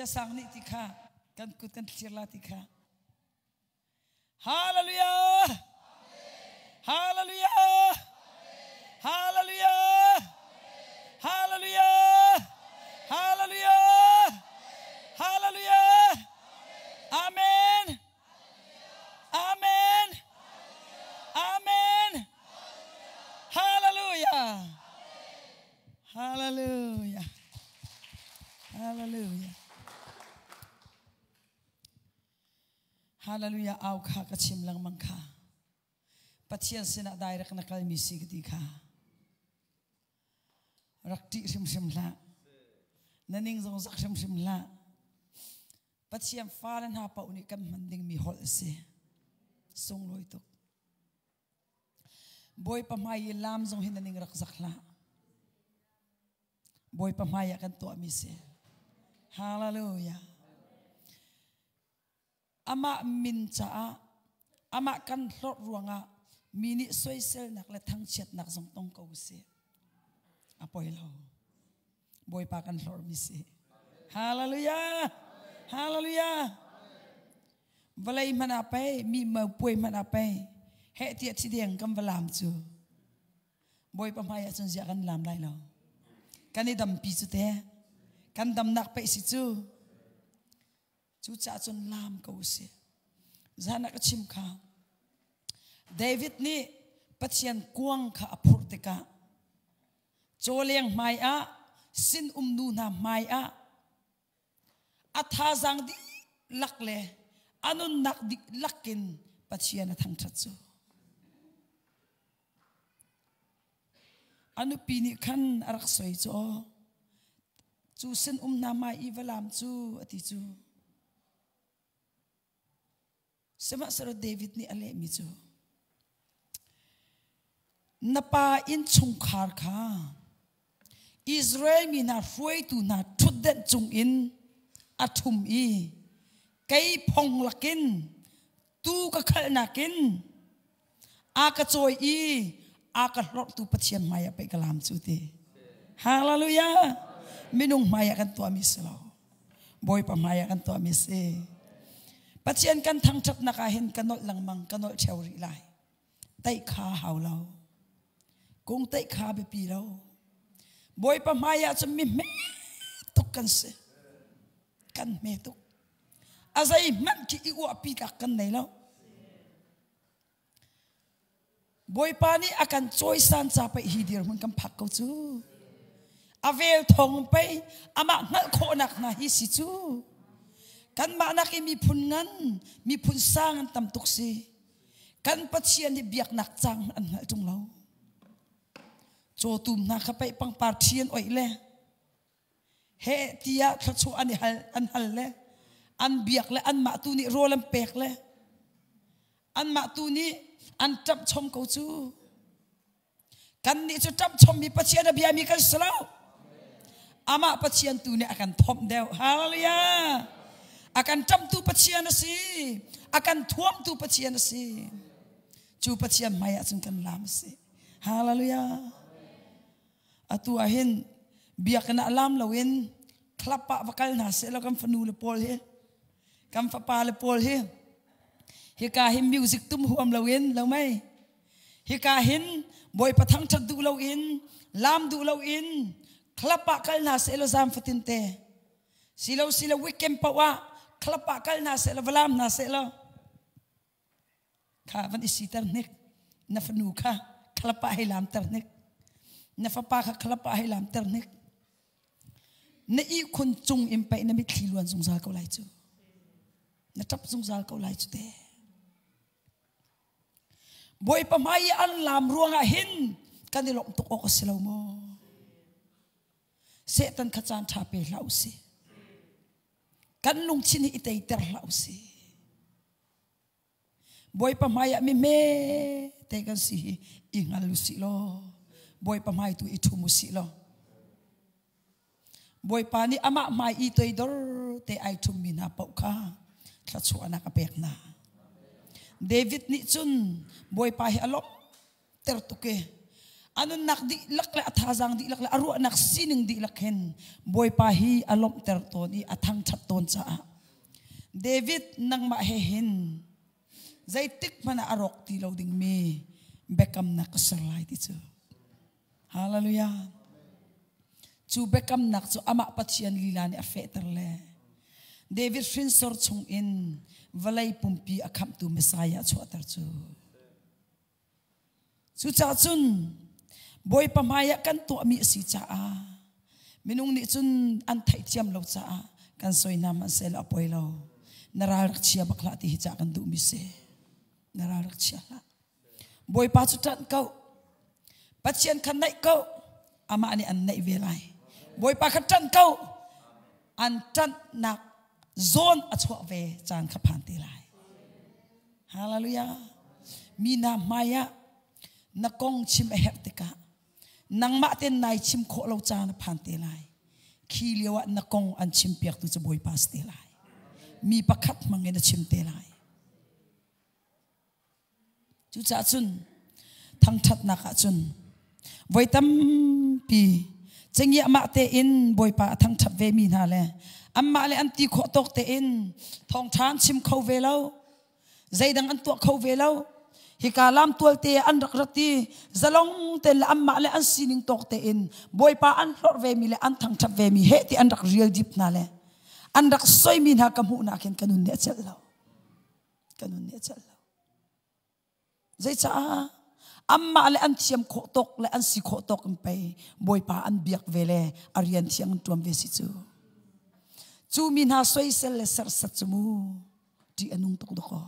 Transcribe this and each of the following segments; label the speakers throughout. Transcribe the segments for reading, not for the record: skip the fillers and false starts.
Speaker 1: Saya Sang nih ti kha kan kut kan thlir la ti kha. Hallelujah! Hallelujah! Hallelujah! Hallelujah! Hallelujah! Hallelujah! Amen! Amen! Amen! Hallelujah! Hallelujah! Hallelujah! Hallelujah au kha ka chim lengmang kha. Pathian sinah direct na kalmi si ka ti kha. Rak ṭih hrimhrim hlah. Na ning zong zak hrimhrim hlah. Pathian fale hna paoh nih kan hman dingmi holh a si. Sunglawi tuk. Bawipa hmai i lam zong hi na ning rak zak hlah. Bawipa hmai ah kan tuahmi si. Hallelujah. Amah min caah amah kan hlorh ruangah mi nih soiselnak le thangchiatnak zong tong ko sih. A poi lo. Bawipa kan hlorhmi si. Hallelujah. Hallelujah. Vawlei hmanh ah pei, mi puai hmanh ah pei, heh tiah thi deng kan va lam cu. Bawipa hmai ah cun ziah kan lam lai lo. Kan i dampi cu te. Kan damnak pei si cu. Cucaah cun lam ko usih. Zan ah ka chim kha. David nih Pathian kuang kha a phurh tikah cawleng hmai ah sin um nu hna hmai ah a thazaang dihlak le a nunnak dihlak in Pathian a thangṭhat cu. A nupi nih khan a rak soi cu aw cu sin um hna mai i va lam cu a ti cu. Sihmanhsehlaw David nih a lehmi cu na pa innchungkhar kha Israel mi hna hruaitu hna ṭhutdenh cungin a ṭhum i kei phong lakin tuu ka khalhnak in a ka cawi i a ka hlorhtu Pathian hmaiah pei ka lam cu ti. Hallelujah! Minung hmaiah kan tuahmi si lo. Bawipa hmaiah kan tuahmi si. Pathian kan thangṭhatnak ah hin ka nolh lengmang, ka nolh ṭheo rih lai. Teih kha hau lo. Kung teih kha biapi lo. Bawipa hmaiah cun mi hme tuk kan si. Kan hme tuk. A zeihmanh khi i uahpi tlak kan nei lo. Bawipa nih a kan cawisan ca pei hi dirhmun kan phak ko cu. A vel thawng pei amah hngalh khawhnak hna hi si cu. Kanmah nak i miphun ngan, miphun sang an tam tuk si. Kan Pathian hi biaknak cang an hngalh ṭung lo. Cawtum hna kha pei pangpar ṭhi an oih le he tiah thluachuah an i hal an hal le an biak le anmah tu nih rawl an pek le anmah tu nih an ṭamh chom ko cu. Kannih cu ṭamh chommi Pathian a biami kan si lo. Amah Pathian tu nih a kan thomh deuh. Hallelujah! A kan ṭamhtu Pathian a si. A kan thuamtu Pathian a si. Cu Pathian hmai ah cun kan lam a si. Hallelujah! Atu ah hin biakinn ah lam loin club ah va kal hna seh law kan fanu le pawl hi kan fapa le pawl hi hika hi music tum huam loin lo mei hika hin bawipa thangṭhat duh loin lam duh loin club ah kal hna seh law zam fatin te silo silo weekend paoh ah club ah kal hna seh law va lam hna seh law Kha van i siter hnik. Na fanu kha khalapa hei lamter hnik. Na fapa kha khalapa hei lamter hnik. Na ihkhun cung in pei na mitthli luan zungzal ko lai cu. Na ṭap zungzal ko lai cu te. Bawipa hmai i an lam ruangah hin kan i lawmh tuk awk a si lo maw? Satan kha caan ṭha pe hlah u sih. Kan lungthin hi i teiter hlah u sih. Bawipa hmaiah mi hme te kan si hi i hngal u sih law Bawipa hmai tu i ṭhum u sih law Bawipa nih amah hmai i toidor te ai ṭhummi hna paoh kha thluachuahnak a pek hna. David nih cun Bawipa hi a lawmhter tuk i. A nunnak dihlak le a thazaang dihlak le a ruahnak sining dihlak hin Bawipa hi a lawmhter tawn i a thangṭhat tawn caah David nangmah he hin zeitik hmanh ah a rawk ti lo dingmi biakamnak ka ser lai ti cu. Hallelujah. Cu biakamnak cu amah Pathian lila nih a fehter le David hrinsor chungin vawlei pumpi a khamhtu Messiah chuahter cu. Cucaah cun Bawipa hmaiah kan tuahmi a si caah minung nih cun an theihthiam lo caah kan soi hna hmanhsehlaw a poi lo. Na ral rak chia bak hlah ti hi cah kan duhmi si. Na ral rak chia hlah. Bawipa cu ṭanh ko. Pathian kha naih ko. Amah nih an naih ve lai. Bawipa kha ṭanh ko. An ṭanhnak zawn a chuah ve caan kha phan te lai. Hallelujah. Mi hna hmaiah na kong chim a herh tikah nangmah ten nai chim khawh lo caan a phan te lai. Khi lio ah na kong an chim piaktu cu Bawipa si te lai. Mi pakhat hmang in a chim te lai. Cucaah cun thangṭhatnak ah cun voi tampi cengiahmah tein Bawipa a thangṭhat vemi hna le anmah le an ti khawh tawk tein thawngṭha an chim kho ve lo, zeidang an tuah kho ve lo. Hika lamtual te ah an rak rat i zalong tein le anmah le an sining tawk tein Bawipa an hlorh vemi le an thangṭhat vemi heh ti an rak rial dip hna le an rak soimi hna ka hmuhnak hin ka nun nih a celh lo. Ka nun nih a celh lo. Zeicah anmah le an thiam khawh tawk le an si khawh tawk in pei Bawipa an biak ve le a rian thiang an ṭuan ve si cu. Cu mi hna soisel le serhsat cu mu ṭih a nung tuk dakaw.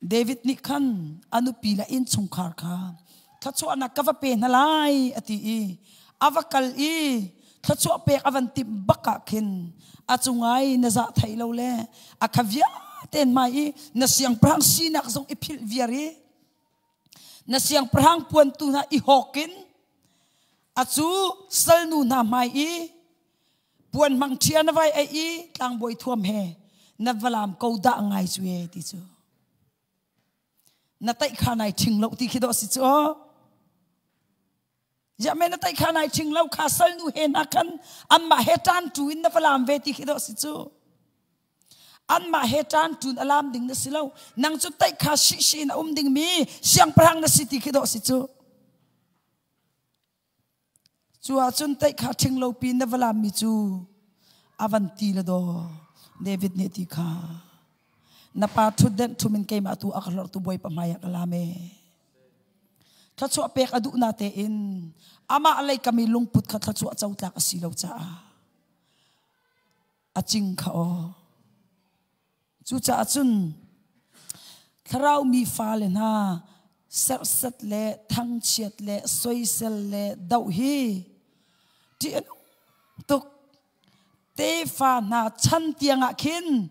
Speaker 1: David nih khan a nupi le innchungkhar kha thluachuahnak ka va pe hna lai a ti i a va kal i thluachuah pek a van timh bak ah khin a cungai na zah thei lo le a kha vialte hmai i na siangpahrang sinak zong i philh viar i na siangpahrang puantu hna i hawk in a cu salnu hna hmai i puan hmang ṭhia na vai ei i tlangbawi thuam he na valam ko dah ngai cu e ti cu na taih kha nai ṭhing lo ti khi dawh si cu Ziah men na taih kha nai ṭhing lo kha salnu he hna khan anmah he ṭan ṭu in na va laam ve ti khi dawh si cu. Anmah he ṭan ṭun a laam ding na si lo. Nang cu taih kha shihshi in a um dingmi siangpahrang na si ti khi dawh si cu. Cu ahcun taih kha ṭhing lo pi na va laammi cu a van ti le daw David nih ti kha na pa ṭhutdenh ṭhum in keimah tu a ka hlorhtu Bawipa hmaiah ka laam ee. Thluachuah pek a duh na tein amah lei kam i lungput kha thluachuah co tlak a si lo caah a cing kha aw. Cucaah cun thlarau mi fale hna serhsat le thangchiat le soisel le doh hi ṭih a nung tuk. Tefa hna chan tiangah khin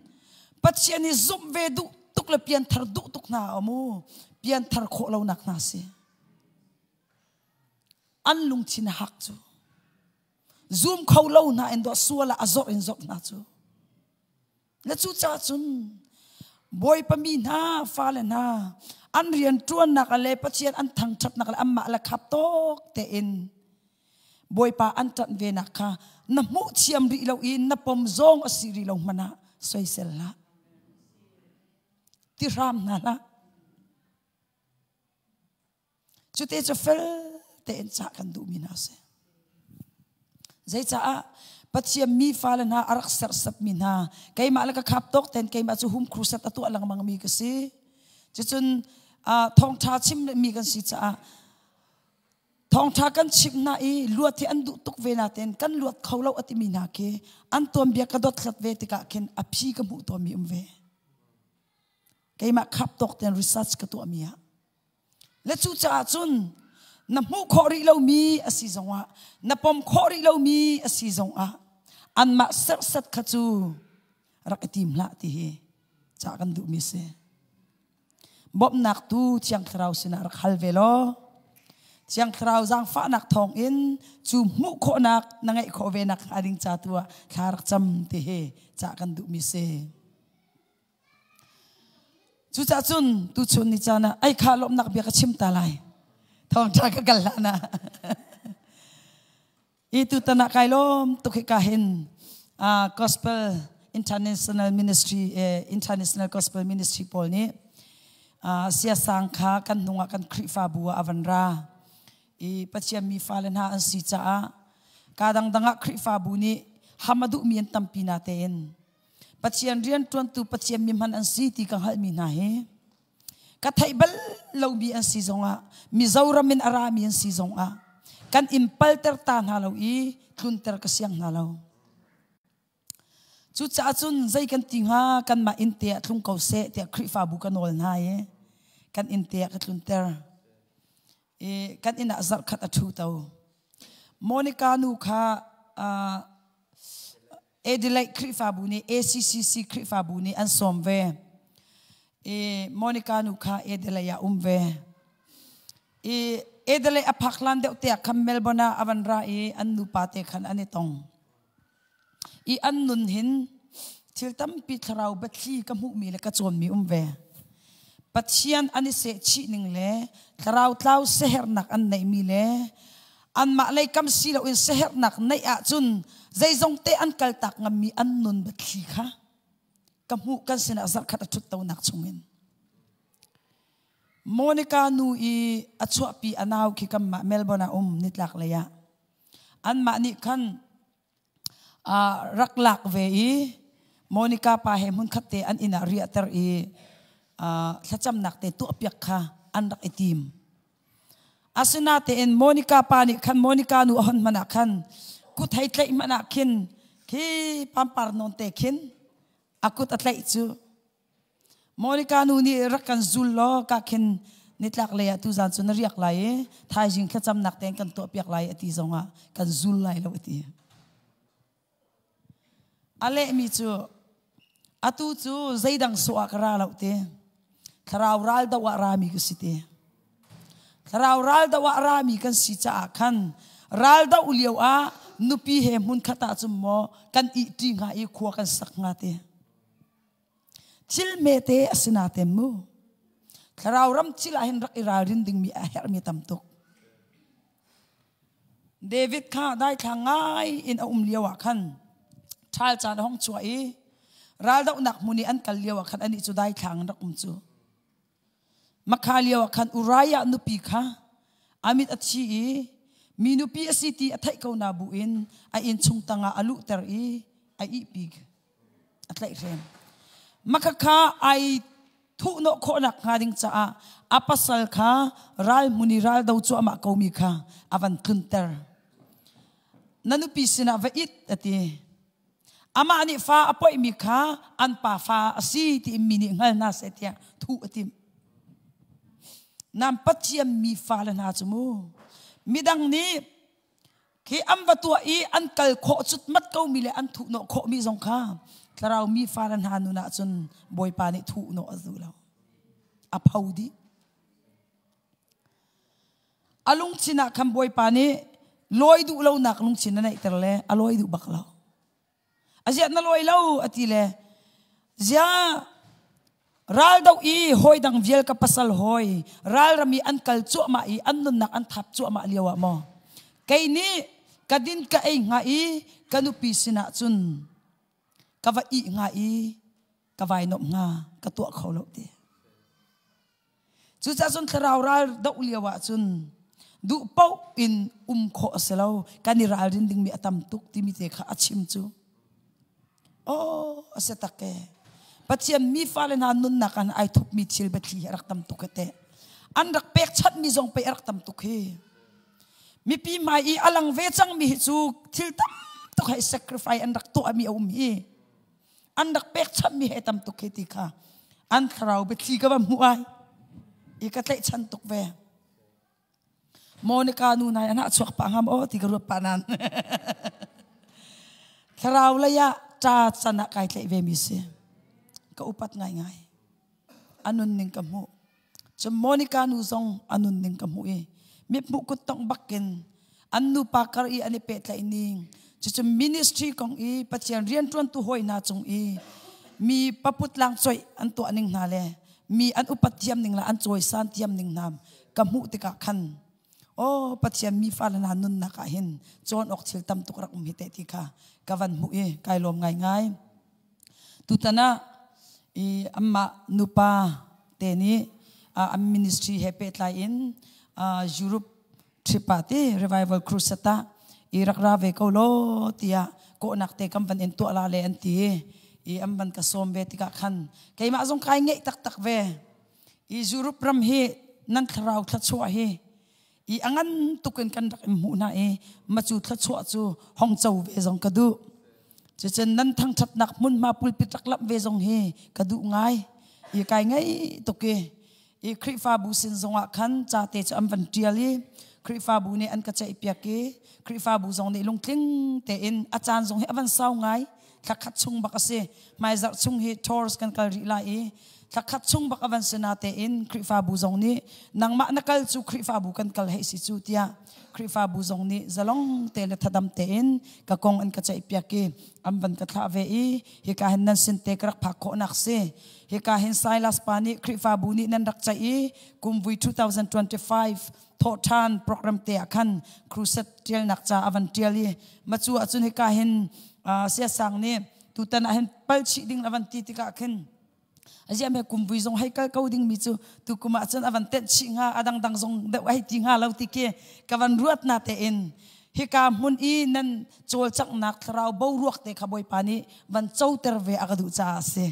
Speaker 1: Pathian hi zumh ve duh tuk le pianthar duh tuk hna a um u. Pianthar khawh lonak hna si. An lungthin a hak cu. Zum kho lo hna in dawh sual ah a zawrh in zawrh hna cu. Na cucaah cun Bawipa mi hna fale hna an rian ṭuannak le Pathian an thangṭhatnak le anmah le khap tawk tein Bawipa an ṭanh venak kha na hmuh thiam rih lo i na pom zong a si rih lo hmanh ah soisel hlah. Ti hram hna hlah. Cute cu fel tein cah kan duhmi hna a si. Zeicaah Pathian mi fale hna a rak serhsatmi hna keimah le ka khap tawk ten keimah cu hum crusade a tuah lengmang mi ka si. Cucun thawngṭha chim mi kan si caah thawngṭha kan chimh hna i luat hi an duh tuk ve natein kan luat kho lo a timi hna khi an tuanbia ka dothlat ve tikah khin a phi ka hmuh tawnmi um ve. Keimah khap tawk ten research ka tuahmi ah Le cucaah cun na hmuh khawh rih lomi a si zongah na pom khawh rih lomi a si zongah anmah serhsat kha cu rak i tim hlah ti hi cah kan duhmi si. Bawmhnak tu Thiang Thlarau sinah rak hal ve law Thiang Thlarau zaangfahnak thawngin cu hmuh khawhnak na ngeih khawh ve nak hnga ding ca tu ah thla rak cam ti hi cah kan duhmi si. Cucaah cun tuchun ni caan ah ai kha lawmhnak bia ka chim ta lai. Thawngṭha ka kal hlan ah. I tutan ah kai lawm tuk hika hin Gospel International Ministry International Gospel Ministry pawl nih siasang kha kan hnung ah kan Khrihfabu ah a van ra i Pathian mi fale hna an si caah ka dangdang ah Khrihfabu nih ham a duhmi an tampi na tein Pathian rianṭuantu Pathian mi hman an si ti ka hngalhmi hna hi ka theih bal lomi an si zongah Mizoram in a rami an si zongah kan in palter ta hna lo i tlunter ka siang hna lo. Cucaah cun zei kan ti hnga kanmah inn te ah tlung ko seh tiah Khrihfabu ka nawl hna i kan inn te ah ka tlunter. I kan inn ah zarh khat a ṭhu to. Monica nu kha Adelaide Khrihfabu nih ACCC Khrihfabu nih an sawm ve. I Monica nu kha Adelaide ah um ve. I Adelaide a phak hlan deuh te ah khan Melbourne ah a van ra i an nupa te khan an i tong. I an nun hin thil tampi thlarau biathli ka hmuhmi le ka cawnmi um ve. Pathian an i sehchih ning le thlarau tlau sehernak an neihmi le anmah lei kam si loin siaherhnak neih ahcun zeizong te an kaltak ngammi an nun biathli kha ka hmuh kan sinah zarhkhat a ṭhut tonak chungin Monica nu i a chuahpi a nau khi kanmah Melbourne ah um nitlak lei ah anmah nih khan rak lak ve i Monica pa he hmunkhat te an inn ah riahter i thlacamnak te tuahpiak kha an rak i tim. Asinatein Monica pa nih khan Monica nu a hon hmanh ah khan kut hei tlaih hmanh ah khin khi pampar nawn te khin a kut a tlaih cu Monica nu nih rak kan zul law ka khin nitlak lei ah tuzan cu na riak lai i thaizing thlacamnak tein kan tuahpiak lai a ti zongah kan zul lai lo a ti. A lehmi cu atu cu zeidang sawh ah ka ra lo ti. Thlarau ral do ah rami ka si ti. Thlarau ral do ah rami kan si caah khan ral do lio ah nupi he hmun khat ah cun maw kan ihṭi hnga i khua kan sak hnga ti. Thil hmete a si naten mu. Thlarau ram thil ah hin rak i ralrin dingmi a herhmi tam tuk. David kha daithlang ngai in a um lio ah khan ṭhal caan a hong chuah i raldohnak hmun i an kal lio ah khan anih cu daithlang in rak um cu. Makha lio ah khan Uriah nupi kha a mit a thi i mi nupi a si ti a theih ko na bu in a inn chung tangah a luhter i a ihpi a tlaihhrem. Makha kha ai thuhnawh khawhnak hnga ding caah a pasal kha ral hmun i ral do cuahmah komi kha a van tlunter. Na nupi sinah va it a ti. Amah nih fa a poihmi kha an pa fa a si ti mi nih hngal hna seh tiah thuh a timh. Nam Pathian mi fale hna cu mu midang nih khi an va tuah i an kal khawh cutmat komi le an thuhnawh khawhmi zong kha thlarau mi fale hna nun ah cun Bawipa nih thuhnawh a duh lo. A pho dih. A lungthin ah khan Bawipa nih lawi duh lonak lungthin a neihter le a lawi duh bak lo. Aziah na lawi lo a ti le ziah ral do i hawi dang vial ka pasal hawi ralram i an kal cuahmah i an nunnak an thap cuahmah lio ah maw kei nih ka din ka ei hnga i ka nupi sinah cun ka va ih hnga i ka vai nomh hnga ka tuah kho lo ti. Cucaah cun thlarau ral doh lio ah cun duh paoh in um khawh a si lo. Kan i ralrin dingmi a tam tuk timi te kha a chim cu. Oh, a si tak e. Pathian mi fale hna nunnak ah ai thupmi thil biathli hi a rak tam tuk he teh. An rak pekchanhmi zong pei a rak tam tuk hi. Mipi hmai i a lang ve cangmi hi cu thil tam tuk hei sacrifice an rak tuahmi a um hi. An rak pekchanhmi he tam tuk hi ti kha an thlarau biathli ka va hmuh ai i ka tlaihchan tuk ve. Monica nu nai an chuak pah ngam o ti ka ruat pah nan. Thlarau lei ah ṭa can ah kai tlaih ve mi si. Ka upat ngaingai. A nunning ka hmuh. Cun Monica nu zong a nunning ka hmuh i mithmuh kut tongh bakin an nupa kar i an i pehtlaih ning cucu ministry kong i Pathian rianṭuantu hawi hna cung i mi paput lang coih an tuah ning hna le mi an upat thiam ning le an cawisan thiam ning hna ka hmuh tikah khan. Aw Pathian mi fale hna nunnak ah hin cawn awk thil tam tuk rak um hi te ti kha ka van hmuh i kai lawm ngaingai. Tutan ah i anmah nupa te nih an ministry he pehtlai in Europe trip ah ti revival crusade ah i rak ra ve ko law tiah kawhnak te kan van in tuah la le an ti i an van ka sawm ve tikah khan keimah zong kai ngeih taktak ve. I Europe ram hi nan thlarau thluachuah hi i a ngan tuk in kan rak in hmuh hna i macu thluachuah cu hong co ve zong ka duh. Cucun nan thangṭhatnak hmunhma pulpit rak lamh ve zong hi ka duh ngai. I kai ngei tuk i i Khrihfabu sin zongah khan ca te cu an van ṭial i Khrihfabu nih an ka ceihpiak i Khrihfabu zong nih lungtling tein a caan zong hi a van sau ngai. Thlakhat chung bak a si. Hmaizarh chung hi tours kan kal rih lai i thlakhat chung bak a van si natein Khrihfabu zong nih nangmah na kal cu Khrihfabu kan kal hei si cu tiah Khrihfabu zong nih zalong te le thadam tein ka kong an ka ceihpiak i an van ka thlah ve i hika hin nan sin te ka rak phak khawhnak si. Hika hin Silas pa nih Khrihfabu nih nan rak ceih i kumvui 2025 thawhṭhan program te ah khan crusade ṭialnak ca a van ṭial i macu ahcun hika hin siasang nih tutan ah hin pal chih ding a van ti tikah khin aziah me kumvui zong hei kal ko ding mi cu tukum ah cun a van tenh chih hnga a dangdang zong deuh hei ti hnga lo ti khi ka van ruat na te in hika hmun i nan cawlcanghnak thlarau boruak te kha Bawipa nih van coter ve a ka duh caah a si.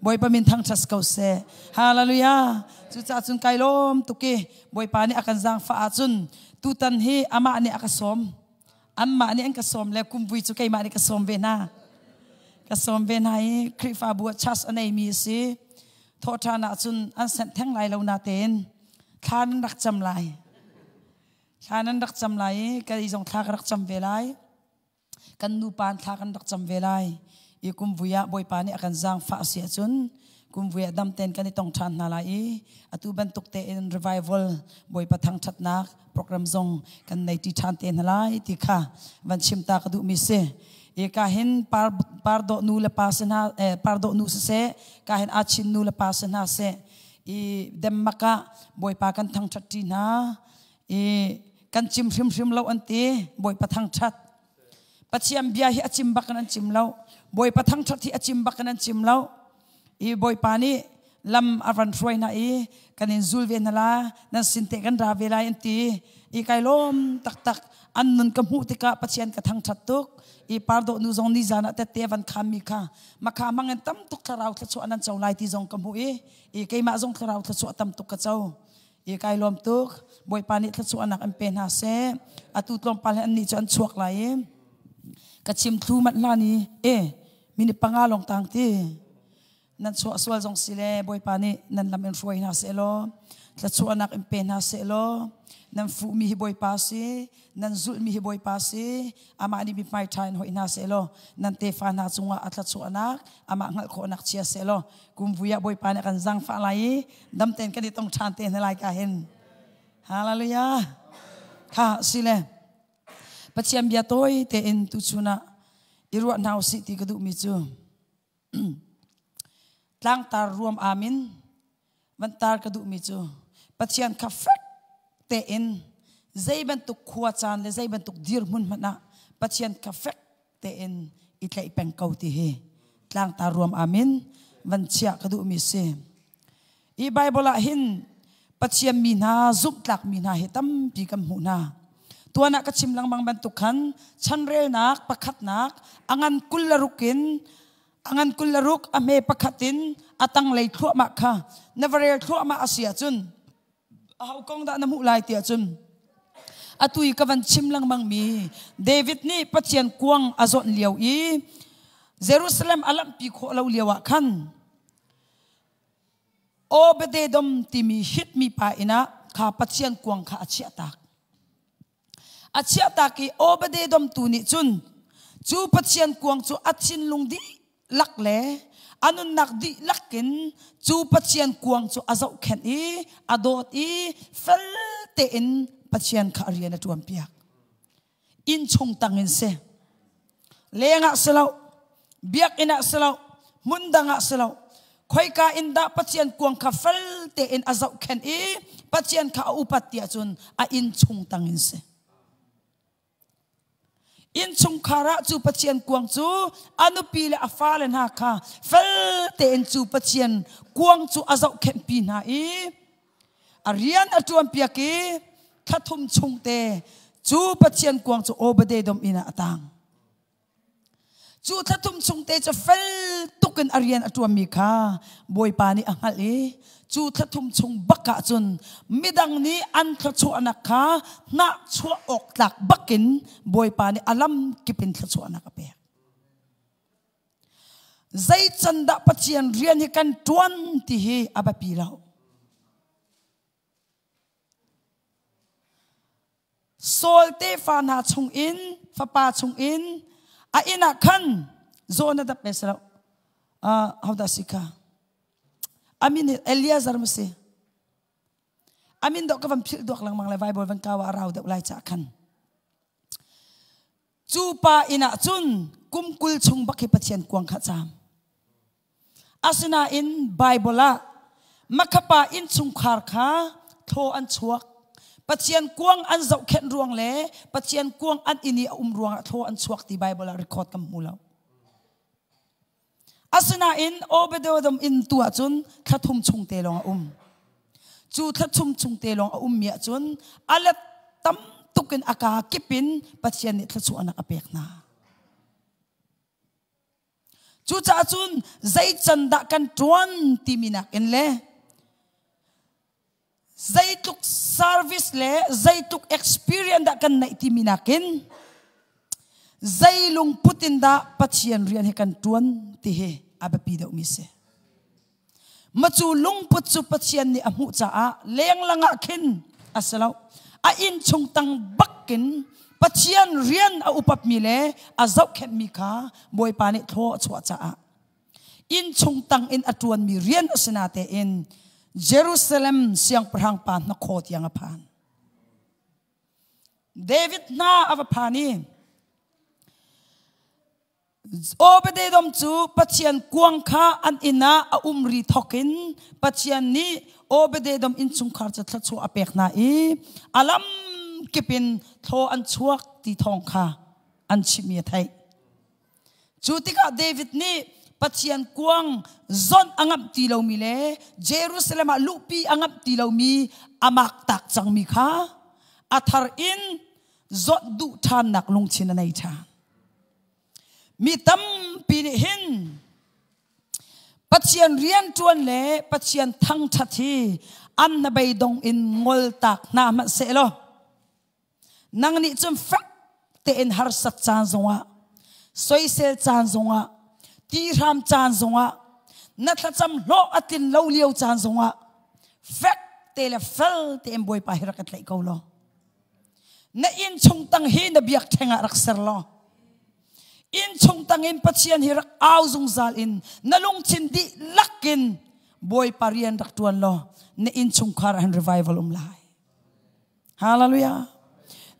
Speaker 1: Bawipa min thangṭhat ko seh. Hallelujah. Cucaah cun kai lawm tuk i Bawipa nih a kan zaangfah ahcun tutan hi amah nih a ka sawm. Anmah nih an ka sawm le kumvui cu keimah nih ka sawm ve hna. Ka sawm ve hna i Khrihfabu ah church a neimi a si. Thawhṭhan ahcun an senh theng lai lo natein thla nan rak cam lai. Thla nan rak cam lai i kei zong thla ka rak cam ve lai. Kan nupa thla kan rak cam ve lai. I kumvui ah Bawipa nih a kan zaangfah a si ahcun kumvui ah dam tein kan i tong ṭhan hna lai i atu bantuk tein revival Bawipa thangṭhatnak program zong kan nei ṭi ṭhan te hna lai ti kha van chim ta ka duhmi si. I ka hin par par dawh nu le pa si hna eh, par dawh nu siseh ka hin achin nu le pa si hna seh i Denmark ah Bawipa kan thangṭhat ṭi hna i kan cim hrimhrim lo an ti. Bawipa thangṭhat. Pathian bia hi a cim bak in an cim lo. Bawipa thangṭhat hi a cim bak in an cim lo. I Bawipa nih lam a van hruai hna i kan in zul ve hna la nan sin te kan ra ve lai an ti. I kai lawm taktak. An nun ka hmuh tikah Pathian ka thangṭhat tuk. I pardawh nu zong nizan ah tette a van khammi kha makha hmang in tam tuk thlarau thluachuah nan co lai ti zong ka hmuh i i keimah zong thlarau thluachuah tam tuk ka co. I kai lawm tuk. Bawipa nih thluachuahnak in pe hna seh. Atu tlawmpal hin annih cu an chuak lai i ka chim thlu manh hlan i e minute panga lawng tang ti nan chuah sual zong si le Bawipa nih nan lam in hruai hna seh law thluachuahnak in pe hna seh law nan fuhmi hi Bawipa si nan zulhmi hi Bawipa si amah nih mithmai ṭha in hoih hna seh law nan tefa hna cungah a thluachuahnak amah hngalh khawhnak chia seh law kumvui ah Bawipa nih a kan zaangfah lai i dam tein kan i tong ṭhan te hna lai ka hin. Hallelujah. Kha si le Pathian bia tawi tein tuchun ah i ruah hna usih ti ka duhmi cu tlangtar ruam amin van tar ka duhmi cu Pathian kha fek tein zei bantuk khua caan le zei bantuk dirhmun hmanh ah Pathian kha fek tein i tlaih peng ko ti hi tlangtar ruam amin van chiah ka duhmi si. I Bible ah hin Pathian mi hna zumhtlak mi hna hi tampi kan hmuh hna. Tuan ah ka chim lengmang bantuk khan chanrelnak pakhatnak a ngan 26 in a ngan 26 a hme pakhat in a tanglei thluahmah kha na va rel thluahmah a si ahcun aho kong dah na hmuh lai ti ahcun atu i ka van chim lengmang mi David nih Pathian kuang a zawnh lio i Jerusalem a lamhpi khawh lo lio ah khan Obededom timi Hit mipa inn ah kha Pathian kuang kha a chiahtak. A chiahtak i Obededom tu nih cun cu Pathian kuang cu a thinlung dihlak le a nunnak dihlak in cu Pathian kuang cu a zohkhenh i a dawt i fel tein Pathian kha a rian a ṭuanpiak. Innchung tang in si. Leng ah si lo, biakinn ah si lo, hmun dang ah si lo. Khoika in dah Pathian kuang kha fel tein a zohkhenh i Pathian kha a upat ti ahcun a inn chung tang in si. Innchungkhar ah cu Pathian kuang cu a nupi le a fale hna kha fel tein cu Pathian kuang cu a zohkhenhpi hna i a rian a ṭuanpiak i thla thum chung te cu Pathian kuang cu Obadedom inn ah a tang. Cu thla thum chung te cu fel tuk in a rian a ṭuanmi kha Bawipa nih a hngalh i cu thla thum chung bak ah cun midang nih an thluachuahnak kha hnahchuah awk tlak bakin Bawipa nih a lam kip in thluachuahnak a pek. Zei can dah Pathian rian hi kan ṭuan ti hi a biapi lo. Saul tefa hna chungin fapa chungin a inn ah khan Jonadab e si lo hodah si kha a min hi Eleazar ma si a min dawh ka van philh duak lengmang le Bible van kau ah a rau deuh lai cah khan cu pa inn ah cun kum 20 chung bak hi Pathian kuang kha caam Asinain Baibal ah makhapa innchungkhar kha thaw an chuak. Pathian kuang an zohkhenh ruang le Pathian kuang an inn i a um ruangah thaw an chuak ti Baibal ah record kan hmu lo. Asinain Obededom inn tu ahcun thla thum chung te lawng a um. Cu thla thum chung te lawng a ummi ahcun a let tam tuk in a kaa kip in Pathian nih thluachuahnak a pek hna. Cucaah cun zei can dah kan ṭuan timi nakin le zeitluk service le zeitluk experience dah kan neih timi nakin zei lungput in dah Pathian rian hi kan ṭuan ti hi a biapi deuhmi si. Macu lungput cu Pathian nih a hmuh caah lenglang ah khin a si lo. A inn chung tang bakin Pathian rian a upatmi le a zohkhenhmi kha Bawipa nih thlaw a chuah caah inn chung tang in a ṭuanmi rian a si natein Jerusalem siangpahrang pa hnakhaw tiang a phan. David hna a va phan i Obededom cu Pathian kuang kha an inn ah a um ri thawkin Pathian nih Obededom innchungkhar cu thluachuah a pek hna i a lam kip in thaw an chuak ti thawng kha an chimhmi a theih. Cu tikah David nih Pathian kuang zonh a ngamh ti lomi le Jerusalem ah luhpi a ngamh ti lomi a mak tak cangmi kha a thar in zonh duh ṭhannak lungthin a nei ṭhan. Mi tampi nih hin Pathian rianṭuan le Pathian thangṭhat hi an hnabeidong in ngoltak hna hmanh sehlaw nang nih cun fek tein harsat caan zongah soisel caan zongah tihram caan zongah na thlacam hlawh a tlin lo lio caan zongah fek te le fel tein Bawipa hi rak ka tlaih ko law Na inn chung tang hi na biakṭheng ah rak ser law inn chung tang in Pathian hi rak au zungzal in na lungthin dihlak in Bawipa rian rak ṭuan law na inn chungkhar ah hin revival um lai. Hallelujah.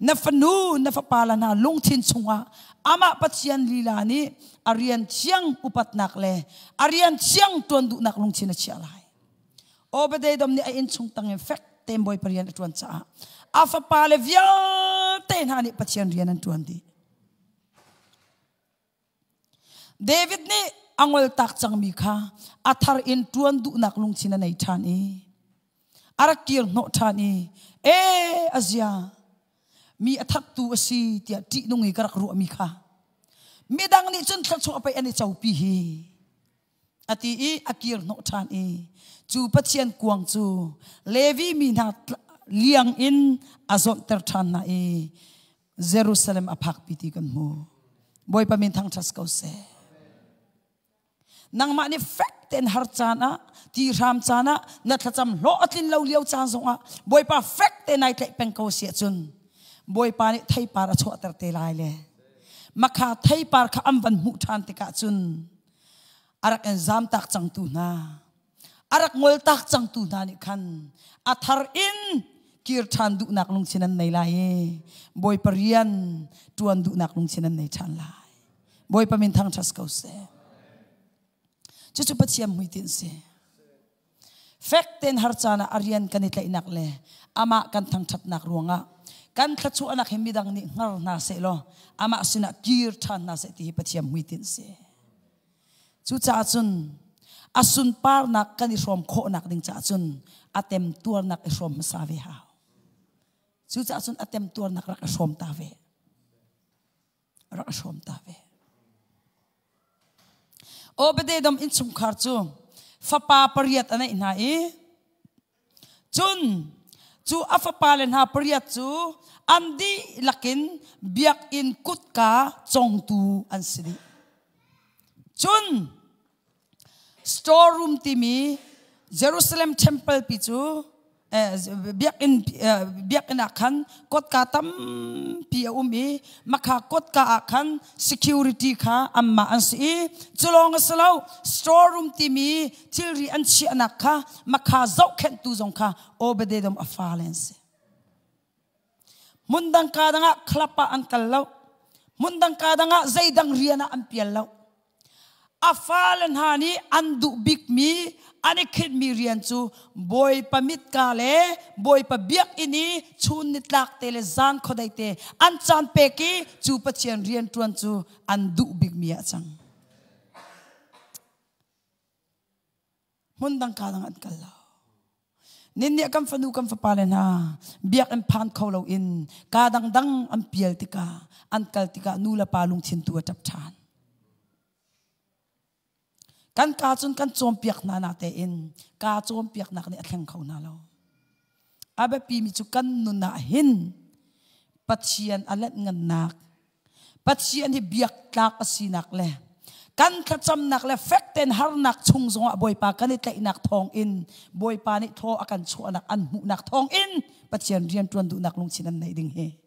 Speaker 1: Na fanu, na fapa la hna lungthin chungah amah Pathian lila nih a rian thiang upatnak le a rian thiang ṭuan duhnak lungthin a chiah lai. Obadedom nih a innchung tangin fek tein Bawipa rian a ṭuan caah a fapale vialte hna nih Pathian rian an ṭuan dih. David nih a ngoltak cangmi kha a thar in ṭuan duhnak lungthin a nei ṭhan i a rak kir hnawh ṭhan i e a zia mi a thattu a si tiah ṭihnung i ka rak ruahmi kha midang nih cun thluachuah pei an i copi hi a ti i a kir hnawh ṭhan i cu Pathian kuang cu Levi mi hna liang in a zawnhter ṭhan hna i Jerusalem a phakpi ti kan hmu. Bawipa min thangṭhat ko seh. Nangmah nih fek tein har caan ah ti hram caan ah na thlacam hlawh a tlin lo lio caan zongah Bawipa fek te nai tlaih peng ko si ahcun Bawipa nih theipar a chuahter te lai le makha theipar kha an van hmuh ṭhan tikah cun a rak in zamtak cangtu hna a rak ngoltak cangtu hna nih khan a thar in kir ṭhan duhnak lungthin an nei lai i Bawipa rian ṭuan duhnak lungthin an nei ṭhan lai. Bawipa min thangṭhat ko seh. Cucu Pathian hmuitinh si. Fek tein har caan ah a rian kan i tlaihnak le amah kan thangṭhatnak ruangah kan thluachuahnak hi midang nih hngar hna sehlaw amah sinah kir ṭhan hna seh ti hi Pathian hmuitinh si. Cucaah cun a sunparnak kan i hrawm khawhnak ding caah cun a temtuarnak i hrawm hmasa ve hau. Cucaah cun a temtuarnak rak i hrawm ta ve. Rak i hrawm ta ve. Obededom innchungkhar cu fapa pariat a neih hna i cun cu a fapale hna pariat cu an dihlak in biakinn kutka congtu an si dih. Cun storeroom timi Jerusalem temple pi cu biakinn biakinn ah khan kotka tampi a um i makha kotka ah khan security kha anmah an si i culawng a si lo storeroom timi thilri an chiahnak kha makha zohkhenhtu zong kha Obededom a fale an si. Hmun dang ka dang ah club ah an kal lo. Hmun dang ka dang ah zeidang rian ah an pial lo. A fale hna nih an duh bikmi an i khinhmi rian cu Bawipa mitka le Bawipa biakinn i chun nitlak te le zan khuadei te an caan pek i cu Pathian rian ṭuan cu an duh bikmi ah a cang. Hmun dang ka dang an kal lo. Nin nih kan fanu kan fapa le hna biakinn phan kho loin ka dangdang an pial tikah an kal tikah nu le pa lungthin tu a ṭap ṭhan. Kan ka cun kan cawnpiak hna na tein ka cawnpiaknak nih a thleng kho hna lo. A biapimi cu kan nun ah hin Pathian a lanh ngannak Pathian hi biaktlak a sinak le kan thlacamnak le fek tein harnak chung zongah Bawipa kan i tlaihnak thawngin Bawipa nih thaw a kan chuahnak an hmuhnak thawngin Pathian rianṭuan duhnak lungthin an neih ding hi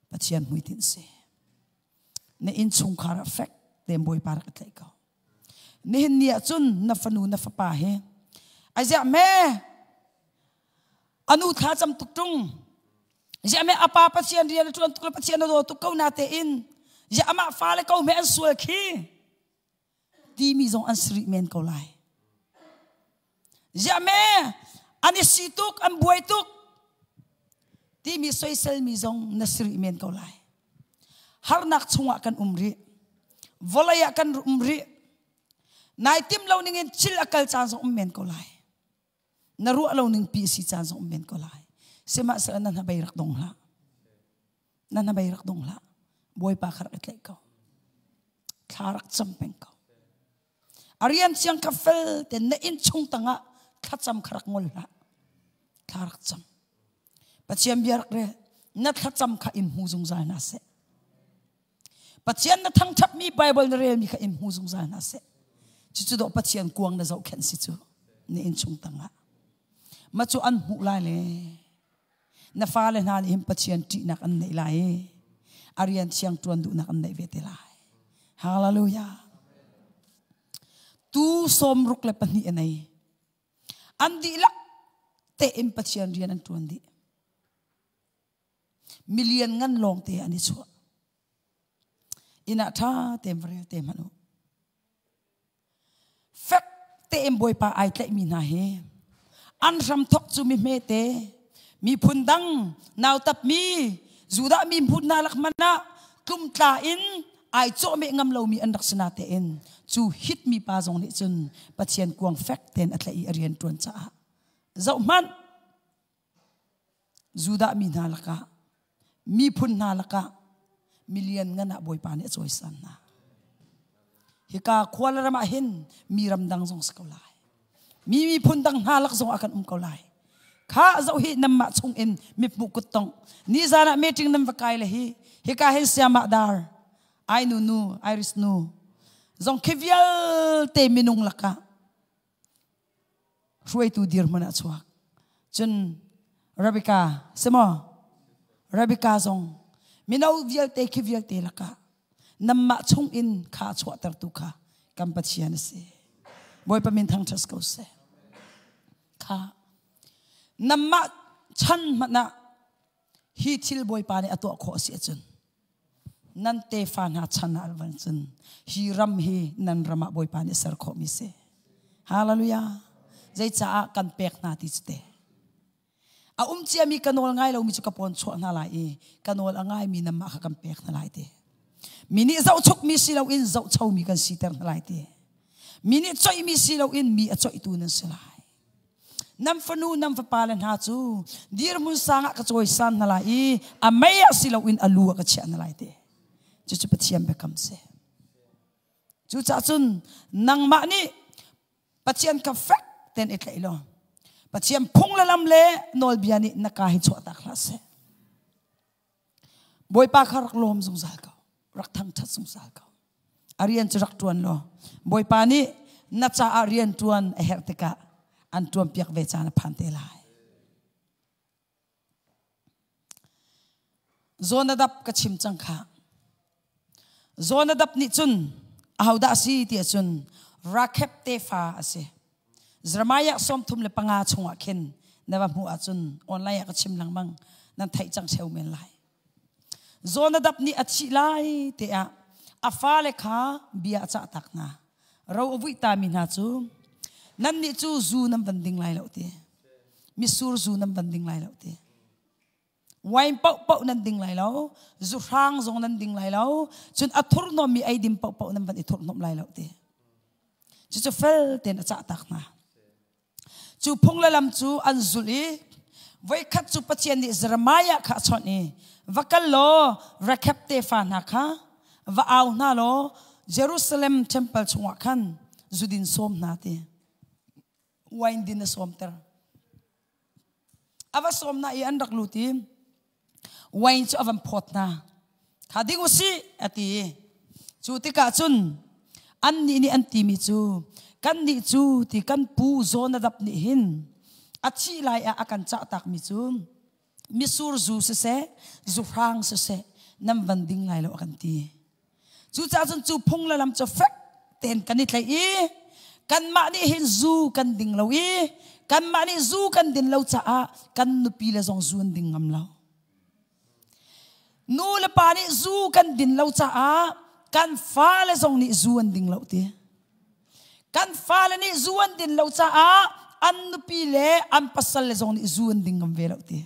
Speaker 1: Pathian hmuitinh si. Na innchungkhar ah fek tein Bawipa rak i tlaih ko. Nihin ni ah cun na fanu na fapa hi aiziah me anu thla cam tuk ṭung ziah me apa Pathian rian a ṭuan tuk le Pathian a daw tuk ko na tein ziah amah fale ko me an sual khi timi zong an si rih men ko lai ziah me an i si tuk an buai tuk timi soiselmi zong na si rih men ko lai harnak chungah kan um rih vawlei ah kan um rih nai tim lo ningin thil a kal caan zong um men ko lai na ruah lo ning pi si caan zong um men ko lai sihmanhsehlaw na hnabei rak dong hlah na hnabei rak dong hlah bawipa kha rak i tlaih ko thla rak cam peng ko a rian siang kha fel te na inn chung tangah thlacam kha rak ngol hlah thla rak cam Pathian bia rak rel na thlacam kha in hmu zungzal hna seh Pathian na thangṭhatmi Bible na relmi kha in hmu zungzal hna seh cucu dawh Pathian kuang na zohkhenh si cu na inn chung tangah ma cu an hmuh lai le na fale hna nih hin Pathian ṭihnak an neih lai i a rian thiang ṭuan duhnak an neih ve te lai hallelujah tu 62 a nei an dihlak tein Pathian rian an ṭuan dih milian ngan lawng te an i chuah inn ah ṭha tein va rel te hmanh u fek tein Bawipa ai tlaihmi hna hi an hramthok cu mi hmete miphun dang nautapmi Judah mi phun hna lak hmanh ah tlumtla in ai cawhmeh ngam lomi an rak si na tein cu hitmi pa zong nih cun Pathian kuang fek tein a tlaih i a rian ṭuan caah zoh hmanh Judah mi hna lakah miphun hna lakah milian ngan ah Bawipa nih a cawisan hna. Hika khua le ram ah hin mi ramdang zong si ko lai. Mi miphun dang hna lak zong ah kan um ko lai. Kha zoh hi nanmah chung in mithmuh kuttongh. Nizan ah meeting nan va kai le hi hika hin siamah dar ai nu nu Iris nu zong khi vialte minung lakah hruaitu dirhmun ah chuak. Cun Rebecca si maw? Rebecca zong mino vialte khi vialte lakah nanmah chung in kha chuahtertu kha kan Pathian a si. Bawipa min thangṭhat ko seh. Kha nanmah chan hmanh ah hi thil Bawipa nih a tuah khawh a si ahcun. Nan tefa hna chan ah van cun hi ram hi nan ram ah Bawipa nih ser khawhmi si. Hallelujah. Zeicaah kan pek hna ti cu te. A um ciami ka nawl ngai lomi cu ka pawn chuah hna lai i ka nawl a ngaimi nanmah kha kan pek hna lai ti. Mi nih zohchukmi si loin zohchomi kan siter hna lai ti. Mi nih coihmi si loin mi a coihtu nan si lai. Nan fanu nan fapa le hna cu dirhmun sang ah ka cawisan hna lai i a mei ah si loin a lu ah ka chiah hna lai ti. Cucu Pathian biakam si. Cucaah cun nangmah nih Pathian kha fek tein i tlaih law Pathian phung le lam le nawlbia nih na ka hi chuahtak hlah seh. Bawipa kha rak lawm zungzal ko. Rak thangṭhat zungzal ko. A rian cu rak ṭuan law Bawipa nih na caah rian ṭuan a herh tikah an ṭuanpiak ve caan a phan te lai. Jonadab ka chim cang kha. Jonadab nih cun ahodah a si ti ahcun Rakheb tefa a si. Jeremiah 35 chungah khin na va hmuh ahcun online ah ka chim lengmang nan theih cang theo men lai. Jonadab nih a thih lai te ah a fale kha bia a cah tak hna. Ro a vuih tami hna cu nannih cu zu nan van ding lai lo ti. Misur zu nan van ding lai lo ti. Wine paohpaoh nan ding lai lo, zu hrang zong nan ding lai lo, cun a thurhnawmmi eidin paohpaoh nan van i thurhnawmh lai lo ti. Cucu fel tein a cah tak hna. Cu phung le lam cu an zulh i voikhat cu Pathian nih Jeremiah kha a chawnh i va kal law Rekheb tefa hna kha va au hna law Jerusalem temple chungah khan zudin sawm hna ti. Wine din a sawmter. A va sawm hna i an rak lut i wine cu a van phawt hna. Kha ding u sih a ti. Cu tikah cun annih nih an timi cu kannih cu ti kan pu Jonadab nih hin a thih lai ah a kan cah takmi cu misur zu siseh zuhrang siseh nan van ding lai lo a kan ti. Cucaah cun cu phung le lam cu fek tein kan i tlaih i kanmah nih hin zu kan ding lo i kanmah nih zu kan din lo caah kan nupi le zong zu an ding ngam lo. Nu le pa nih zu kan din lo caah kan fale zong nih zu an ding lo ti. Kan fale nih zu an din lo caah an nupi le an pasal le zong nih zu an ding ngam ve lo ti.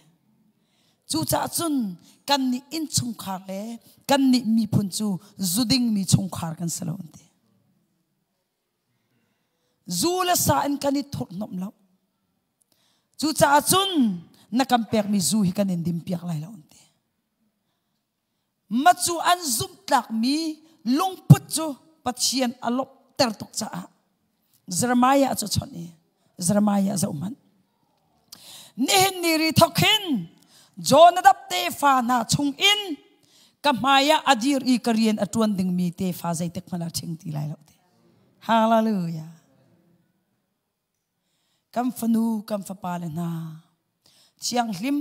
Speaker 1: Cucaah cun kannih innchungkhar le kannih miphun cu zu dingmi chungkhar kan si lo an ti. Zu le sa in kan i thurhhnawmh lo. Cucaah cun na kan pekmi zu hi kan in dimpiak lai lo an ti. Ma cu an zumhtlakmi lungput cu Pathian a lawmhter tuk caah Jeremiah cu chawnh i Jeremiah zoh hmanh. Nihin ni ri thok hin Jonadab tefa hna chung in ka hmai ah a dir i ka rian a ṭuan dingmi tefa zeitik hmanh ah ṭhing ti lai lo ti. Hallelujah. Kan fanu, kan fapa le hna thianghlim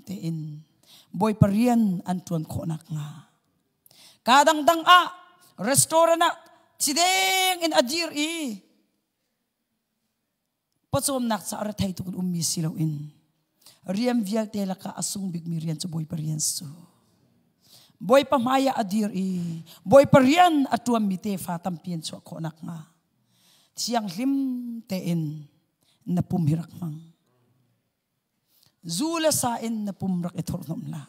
Speaker 1: tein Bawipa rian an ṭuan khawh nakhnga kaa dangdang ah restaurant ah thideng in a dir i pawcawmnak caah rethei tuk in ummi si loin rian vialte lakah a sung bikmi rian cu Bawipa rian su. Bawipa hmai ah a dir i Bawipa rian a ṭuanmi tefa tampi an chuah khawh nakhnga thianghlim tein na pum hi rak hmang. Zu le sa in na pum rak i thurhhnawmh hlah.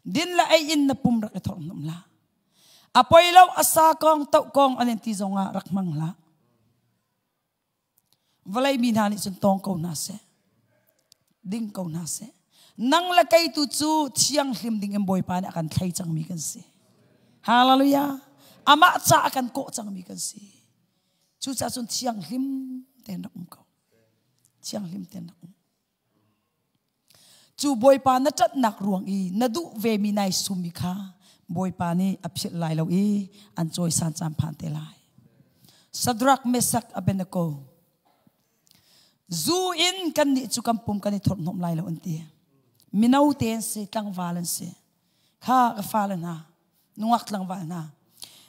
Speaker 1: Din le ei in na pum rak i thurhhnawmh hlah. A poi lo a sa kong toh kong an in ti zongah rak hmang hlah. Vawlei mi hna nih cun tawng ko hna seh. Ding ko hna seh. Nang le kei tu cu thianghlim ding in Bawipa nih a kan thlei cangmi kan si. Hallelujah. Amah ca a kan kawh cangmi kan si. Cucaah cun thianghlim tein rak um ko. Thianghlim tein rak um. Cu Bawipa na ṭatnak ruang i na duh vemi nai summi kha Bawipa nih a philh lai lo i an cawisan caan phan te lai. Shadrach, Meshach, Abednego zu in kannih cu kan pum kan i thurhhnawmh lai lo an ti. Mino te an si, tlangval an si. Kha ka fale hna, nungak tlangval hna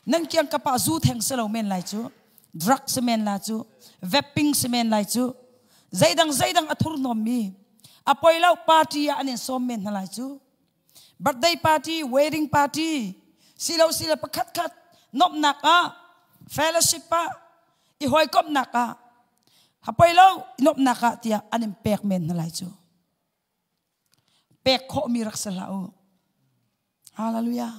Speaker 1: nan kiang kap ah zu theng si lo men lai cu drug si men la cu vaping si men lai cu zeidang zeidang a thurhnawm mi a poi lo party ah an in sawm men hna lai cu birthday party wedding party. Silo sile pakhat khat nomnak ah fellowship ah i hawikomhnak ah hapoi lo nomnak ah tiah an in pek men hna lai cu. Pek khawhmi rak si hlah u. Hallelujah.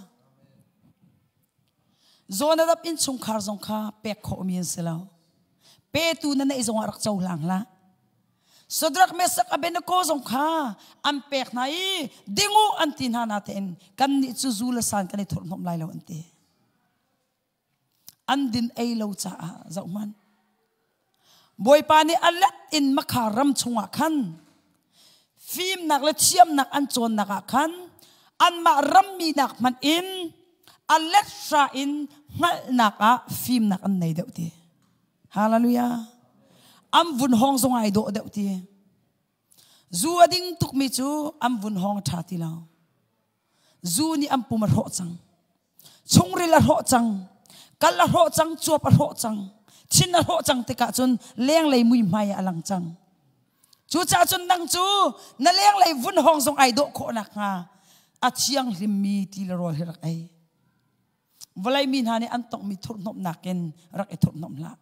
Speaker 1: Jonadab innchungkhar zong kha pek khawhmi an si lo. Petu na neih zongah rak cohlang hlah. Shadrach, Meshach, Abednego zong kha an pek hna i dingu an ti hna natein kannih cu zu le san kan i thurhhnawmh lai lo an ti. An din ei lo caah zohhmanh. Bawipa nih a let in Makha ram chungah khan fimnak le thiamnak an cawnnak ah khan anmah rammi nak hmanh in a let hra in hngalhnak ah fimnak an nei deuh ti. Hallelujah. An vun hawng zong ai dawh deuh ti. Zu a ding tukmi cu an vun hawng ṭha ti lo. Zu nih an pum a hrawh cang. Chungril a hrawh cang. Kal a hrawh cang, cuap a hrawh cang. Thin a hrawh cang tikah cun lenglei muihmai ah a lang cang. Cucaah cun nang cu na lenglei vun hawng zong ai dawh khawh nakhnga a thianghlimmi ti le rawl hi rak ei. Vawlei mi hna nih an tonghmi thurhhnawmhnak in rak i thurhhnawmh hlah.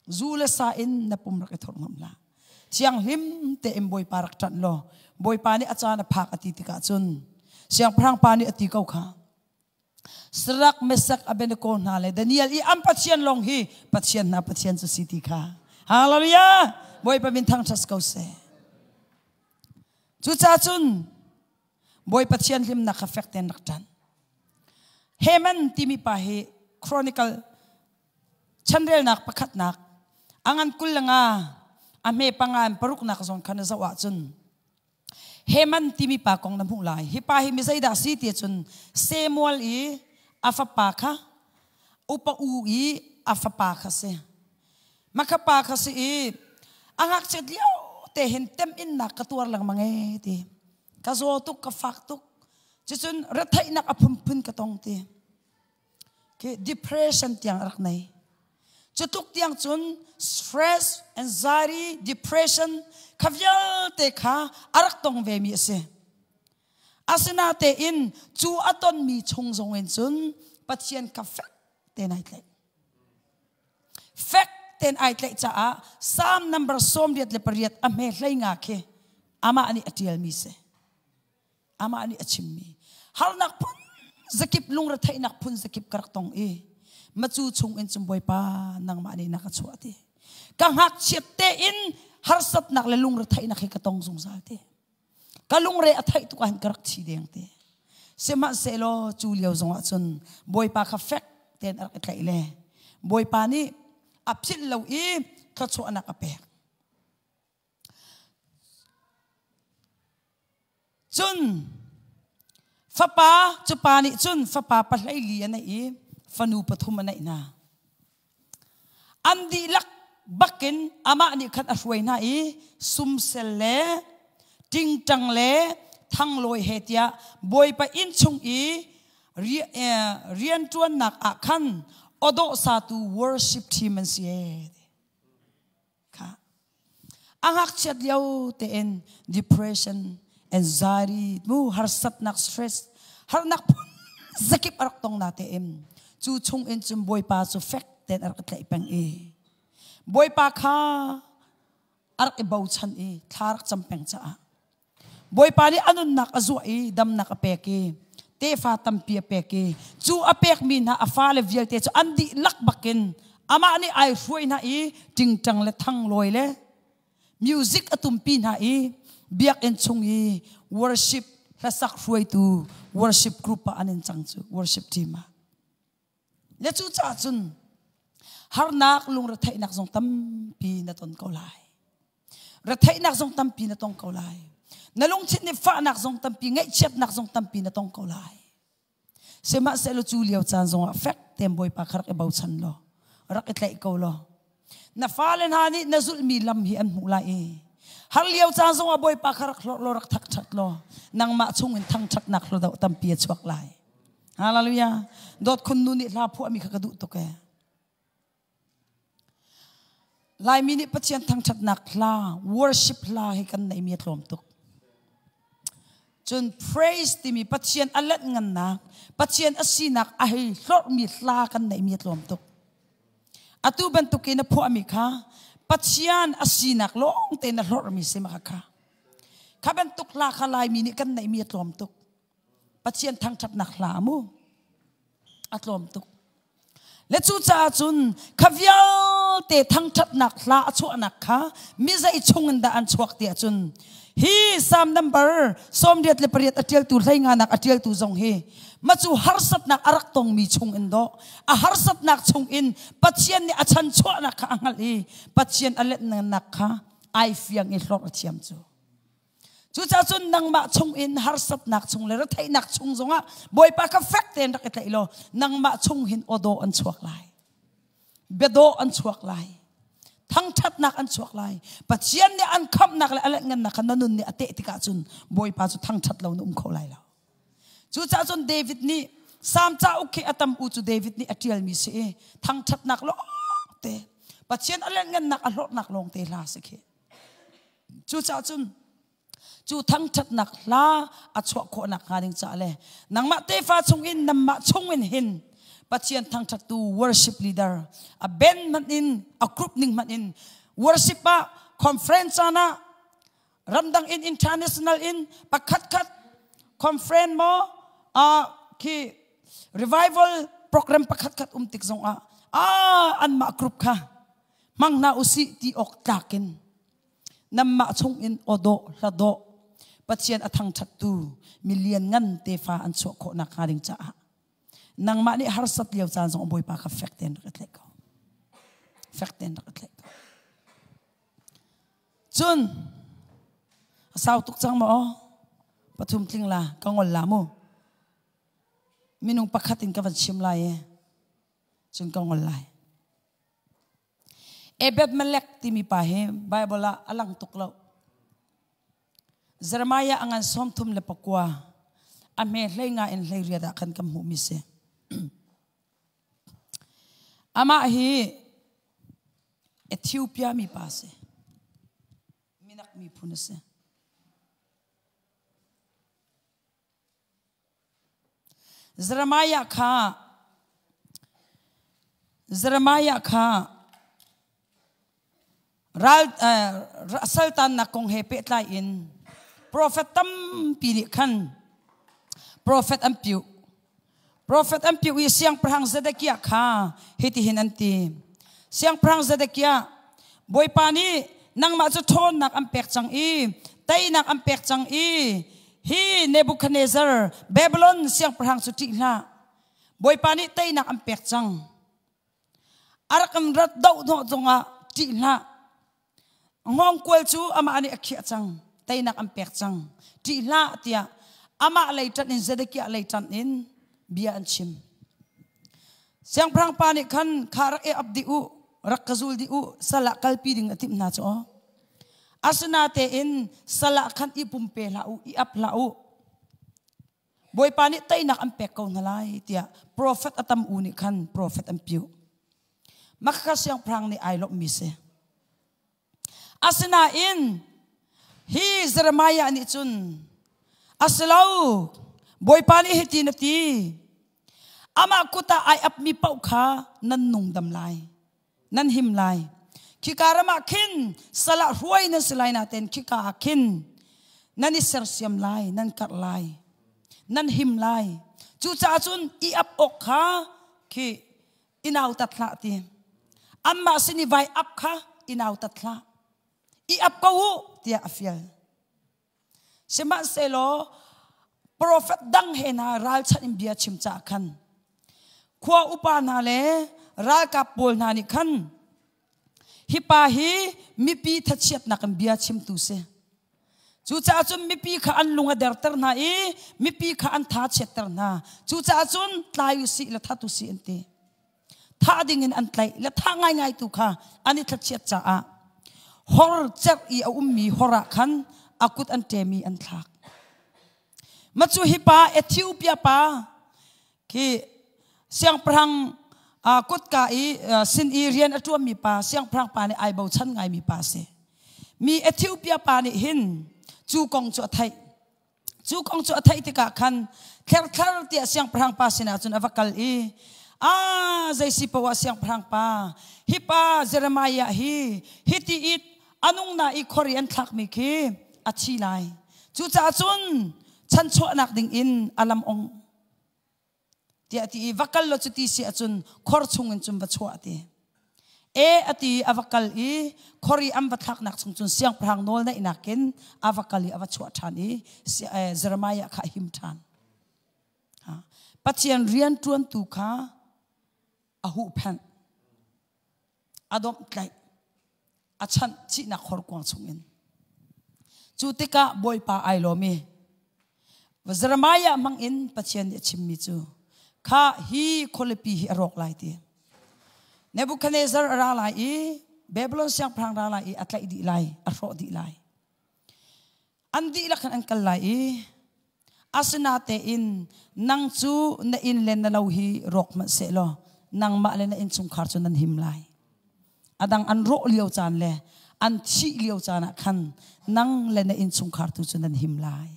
Speaker 1: Zu le sa in na pum rak i thurhhnawmh hlah. Thianghlim tein Bawipa rak ṭanh law Bawipa nih a caan a phak a ti tikah cun siangpahrang pa nih a ti ko kha. Sarak, Mesak, Abednego hna le Daniel i an Pathian lawng hi Pathian hna Pathian cu si ti kha. Hallelujah! Bawipa min thangṭhat ko seh. Cucaah cun Bawipa thianhlimnak kha fek tein rak ṭan. Heman timi pa hi Chronicle chanrelnak pakhatnak a ngan 25 a hme panga in paruknak zawn khan na zoh ahcun Heman timi pa kong na hmuh lai. Hi pa hi mi zeidah si ti cun Samuel i a fapa kha upa u i a fapa kha si. Makha pa kha si i a ngakchiat lio te hin temhinnak ka tuar lengmang e ti. Ka zaw tuk ka fak tuk. Cucun retheihnak a phunphun ka tong ti. Khi depression tiang a rak nei. Cutluk tiang cun stress, anxiety, depression kha vialte kha a rak tong vemi a si. Asinatein cu a tonmi chung zong in cun Pathian kha fek tein ai tlaih. Fek tein ai tlaih caah Psalm number 88 a hme 15 khi amah nih a ṭialmi si. Amah nih a chimmi harnak phun zakip lungretheihnak phun zakip ka rak tong i macu chung in cun Bawipa nangmah nih na ka chuah ti. Ka ngakchiat tein harsatnak le lungretheihnak hi ka tong zungzal ti. Ka lungre a theih tuk ahhin ka rak thi deng ti. Sihmanhsehlaw cu lio zongah cun Bawipa kha fek tein a rak i tlaih le Bawipa nih a philh lo i thluachuahnak a pek. Cun fapa cu pa nih cun fapa pahlei li a neih i fanu pathum a neih hna. An dihlak bakin amah nih khan a hruai hna i sumsel le ṭingṭang le thanglawi he tiah Bawipa inn chung i rianṭuannak ah khan awdawh satu worship team an si ee. Kha a ngakchiat lio tein depression, anxiety, mu harsatnak, stress, harnak phun zakip a rak tong na tein cu chung in cun Bawipa cu fek tein a rak tlaih peng i Bawipa kha a rak i bochan i thla rak cam peng caah Bawipa nih a nunnak a zuah i damnak a pek i tefa tampi a pek i cu a pekmi hna a fale vialte cu an dihlak bakin amah nih ai hruai hna i ṭingṭang le thanglawi le music a tumpi hna i biakinn chung i worship hlasak hruaitu worship group ah an in cang cu worship team ah. Le cucaah cun harnak lungretheihnak zong tampi na ton ko lai. Retheihnak zong tampi na tong ko lai. Na lungthin nih fahnak zong tampi, ngaihchiatnak zong tampi na tong ko lai. Sihmanhsehlaw cu lio caan zongah fek tein Bawipa kha rak i bochan law, rak i tlaih ko law, na fale hna nih na zulhmi lam hi an hmuh lai i har lio caan zongah Bawipa kha rak hlorh law rak thangṭhat law nangmah chungin thangṭhatnak hlodoh tampi a chuak lai. Hallelujah. Dawt khun nu nih hla phuahmi kha ka duh tuk ee. Laimi nih Pathian thangṭhatnak hla, worship hla hi kan neihmi a tlawm tuk. Cun praise timi Pathian a let ngannak, Pathian a sinak a hei hlorhmi hla kan neihmi a tlawm tuk. Atu bantukin a phuahmi kha Pathian a sinak lawng tein a hlorhmi si ma kha. Kha bantuk hla kha Laimi nih kan neihmi a tlawm tuk. Pathian thangṭhatnak hla mu a tlawm tuk. Le cucaah cun kha vialte thangṭhatnak hla a chuahnak kha mi zei chung in dah an chuak ti ahcun hi Psalm number 88 a ṭialtu hleinganak a ṭialtu zong hi macu harsatnak a rak tongmi chung in dawh a harsatnak chung in Pathian nih a chanchuahnak kha a hngalh i Pathian a letnak kha ai fiang i hlorh a thiam cu. Cucaah cun nangmah chung in harsatnak chung le retheihnak chung zongah Bawipa kha fek tein rak i tlaih law nangmah chung hin awdawh an chuak lai. Biadawh an chuak lai. Thangṭhatnak an chuak lai. Pathian nih an khamhnak le a lengngannak kha na nun nih a teh tikah cun Bawipa cu thangṭhat lo na um kho lai lo. Cucaah cun David nih Salm cauk khi a tam u cu David nih a ṭialmi si i thangṭhatnak lawngte Pathian a lengngannak a hlawtnak lawngte hla si khi. Cucaah cun cu thangṭhatnak hla a chuah khawhnak hnga ding caah le nangmah tefa chungin nanmah chungin hin Pathian thangṭhattu worship leader a band hmanh in a group ning hmanh in worship ah conference caan ah ramdang in international in pakhat khat conference maw khi revival program pakhat khat um tik zong ah anmah group kha hmang hna usih ti awk tlak in nanmah chung in awdawh hladawh Pathian a thangṭhattu milian ngan tefa an chuah khawh nakhnga ding caah nangmah nih harsat lio caan zong Bawipa kha fek tein rak i tlaih ko. Fek tein rak i tlaih ko. Cun a sau tuk cang maw? Pathum tling la ka ngol la mu. Minung pakhat in ka van chim lai i cun ka ngol lai. Ebed-melek timi pa hi Baibal ah a lang tuk lo. Jeremiah a ngan 39 a hme hlei nga in hlei riat ah khan kan hmuhmi si. Amah hi Ethiopia mi pa si. Minak miphun a si. Jeremiah kha Jeremiah kha ral saltannak kong he pehtlai in profet tampi nih khan profet an piuh. Profet an piuh i siangpahrang Zedekiah kha hitihin an ti. Siangpahrang Zedekiah, Bawipa nih nangmah cu ṭhawnnak an pek cang i teinak an pek cang i Hi Nebuchadnezzar Babylon siangpahrang cu ṭih hlah. Bawipa nih teinak an pek cang. A rak in rat doh hnawh zongah ṭih hlah. Hngawngkual cu amah nih a khiah cang. Teinak an pek cang. Ṭih hlah tiah amah lei ṭanh in Zedekiah lei ṭanh in bia an chim. Siangpahrang pa nih khan kha rak i ap dih u, rak ka zul dih u, sal ah kalpi ding a timh hna cu aw. Asinatein sal ah khan i pumpe hlah u, i ap hlah u. Bawipa nih teinak an pek ko hna lai tiah profet a tam u nih khan profet an piuh. Makhakha siangpahrang nih ai lawmhmi si. Asinain hi Jeremiah nih cun asilo Bawipa nih hitin a ti amah kut ah ai apmi paoh kha nan nung dam lai. Nan him lai. Khika ram ah khin sal ah hruai nan si lai nain khika ah khin nan i sersiam lai, nan karh lai, nan him lai. Cucaah cun i ap awk kha khi i nautat hlah ti. Anmah sin i vai ap kha i nautat hlah. I ap ko u tiah a fial. Sihmanhsehlaw profet dang he hna ralchanh in bia chim caah khan khua upa hna le ralkap pawl hna nih khan hi pa hi mipi thachiatnak in bia chimtu si. Cucaah cun mipi kha an lung a derter hna i mipi kha an tha chiatter hna. Cucaah cun tlai u sih le that u sih an ti. Thah dingin an tlaih le thah ngaingai tu kha an i thlachiat caah hor cerh i a ummi hor ah khan a kut an ṭem i an thlak. Macu hi pa Ethiopia pa khi siangpahrang kutka i sin i rian a ṭuanmi pa siangpahrang pa nih ai bochan ngaimi pa a si. Mi Ethiopia pa nih hin cu kong cu a theih. Cu kong cu a theih tikah khan thlerthlar tiah siangpahrang pa sinah cun a va kal i, A zei si poah siangpahrang pa, hi pa Jeremiah hi hiti i a nung na i khor i an thlakmi khi a thi lai. Cucaah cun chanchuahnak ding in a lam ong tiah a ti i va kal law cuti si ahcun khor chungin cun va chuah a ti. E a ti i a va kal i khor i an va thlaknak chung cun siangpahrang nawl neihnak in a va kal i a va chuah ṭhan i Jeremiah kha a him ṭhan. Pathian rianṭuantu kha a huhphenh, a domhtlaih, a chanh thihnak horkuang chungin. Cu tikah Bawipa ai lawm i Jeremiah hmangin Pathian nih a chimmi cu kha hi khualipi hi a rawk lai ti. Nebuchadnezzar a ra lai i Babylon siangpahrang ra lai i a tlaih dih lai, a hrawh dih lai. An dihlak khan an kal lai i asinatein nang cu na inn le na lo hi rawk hmanh seh law nangmah le na innchungkhar cu nan him lai. A dang an rawh lio caan le an thih lio caan ah khan nang le na innchungkhar tu cu nan him lai.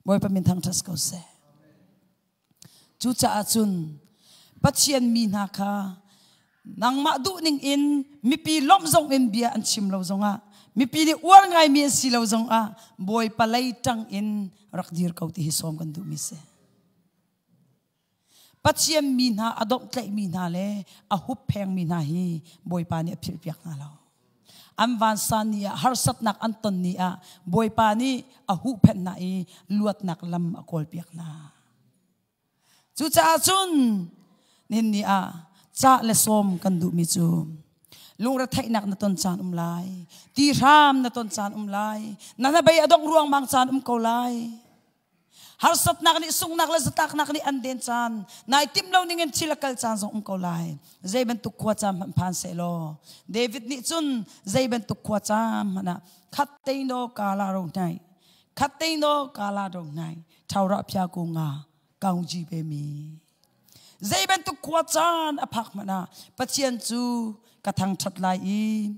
Speaker 1: Bawipa min thangṭhat ko seh. Cucaah cun Pathian mi hna kha nangmah duhning in mipi lawmh zong in bia an chim lo zongah mipi nih uar ngaimi an si lo zongah Bawipa lei ṭang in rak dir ko ti hi sawm kan duhmi si. Pathian mi hna a domhtlaihmi hna le a hupphengmi hna hi Bawipa nih a philhpiak hna lo. An vansan ni ah harsatnak an ton ni ah Bawipa nih a huhphenh hna i luatnak lam a kawlpiak hna. Cucaah cun nihin ni ah cah le sawm kan duhmi cu lungretheihnak na ton caan um lai, tihram na ton caan um lai, na hnabei a dongh ruangmang caan um ko lai. Harsatnak nih sunghnak le zatlaknak nih an den caan, nai timh lo ningin thil a kal caan zong um ko lai. Zei bantuk khua caan hmanh phan seh law, David nih cun zei bantuk khua caan hmanh ah khat teino kala ro hnai, khat teino kala ro hnai, ṭhaura phia ku nga kaung ji pe mi. Zei bantuk khua caan a phak hmanh ah Pathian cu ka thangṭhat lai i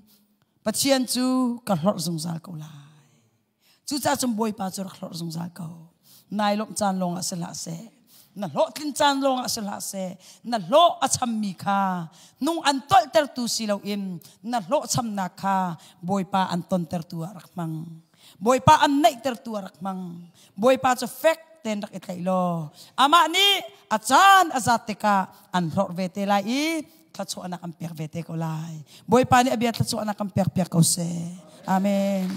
Speaker 1: Pathian cu ka hlorh zungzal ko lai. Cucaah cun Bawipa cu rak hlorh zungzal ko. Nai lawmh caan lawngah si hlah seh. Na hlawhtlin caan lawngah si hlah seh. Na hlawh a chammi kha nung an tolhtertu si loin na hlawhchamnak kha Bawipa an tontertu ah rak hmang. Bawipa an naihtertu ah rak hmang. Bawipa cu fek tein rak i tlaih law amah nih a caan a zat tikah an hlorh ve te lai i thluachuahnak an pek ve te ko lai. Bawipa nih a bia thluachuahnak kan pek piak ko seh. Amen.